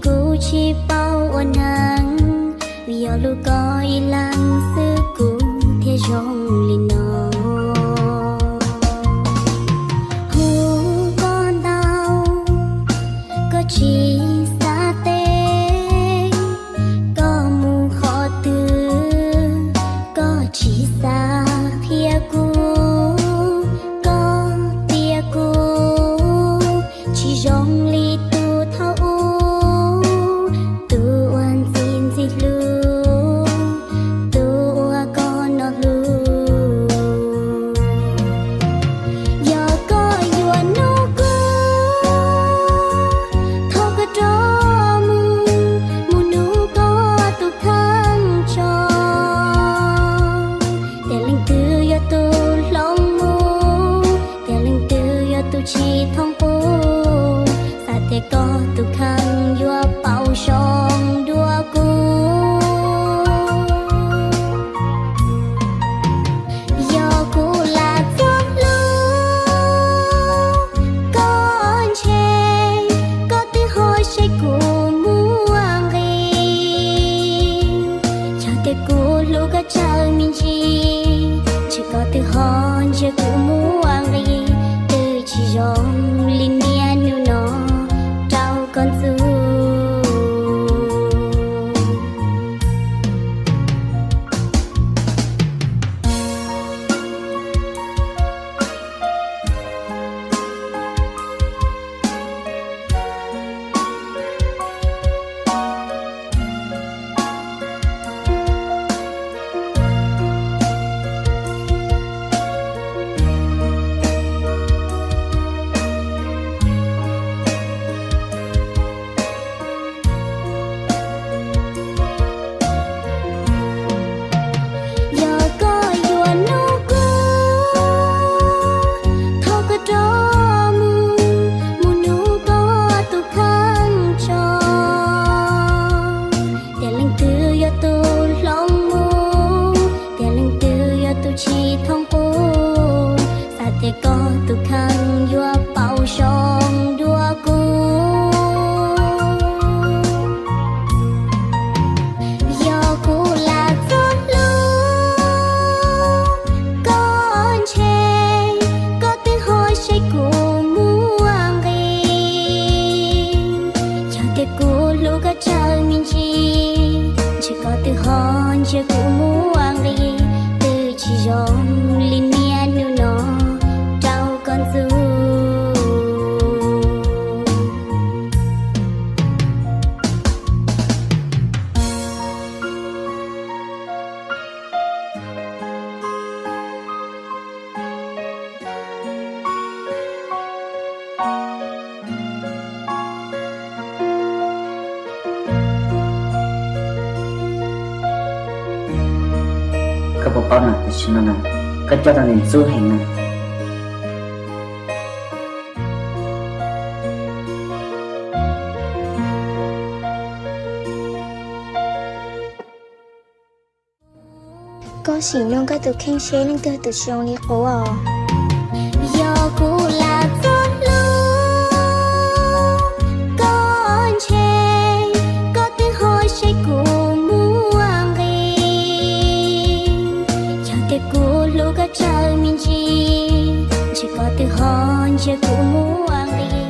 Kuv tsis paub ua neeg, vim yog hlub koj ib leeg xwb kuv thiaj zoo li no. Hu koj ntau, koj tsis xav teb, koj mus qhov twg, koj tsis xav qhia kuv, koj tias kuv tsis zoo li tus thaum ub, tus uas ntxim ntxim hlub, tus uas koj hnov hlub. Yog koj yuav nug kuv, thov koj rov mus, mus nug koj tus kheej tso, tias leej twg yog tus hloov mus, tias leej twg yog tus tsis thooj qub, xav tias koj tus kheej yuav paub zoo dua kuv. Yog kuv lam txog hlub koj ntshe, koj twb ho saib kuv muaj nqis. Yog tias kuv hlub koj tshaj me ntsis, ntshe koj twb ho ntsia kuv muaj nqis, twb tsis zoo li niaj hnub no rau koj ntxub. Yog koj yuav nug kuv, thov koj rov mus, mus nug koj tus kheej tso, tias leej twg yog tus hloov mus, tias leej twg yog tus tsis thooj qub, xav tias koj tus kheej yuav paub zoo dua kuv. Yog kuv lam txog hlub koj ntshe, koj twb ho saib kuv muaj nqis. Yog tias kuv hlub koj tshaj me ntsis, ntshe koj twb ho ntsia kuv muaj nqis, twb tsis zoo li niaj hnub no rau koj ntxub. Koj puas paub na, tam sim no na, koj coj tau ntxub heev na. Koj sim nug koj tus kheej seb leej twg tus tsis zoo li kuv os. Yog kuv lam txog hlub koj ntshe, koj twb ho saib kuv muaj nqis. Yog tias kuv hlub koj tshaj me ntsis, ntshe koj twb ho ntsia kuv muaj nqis,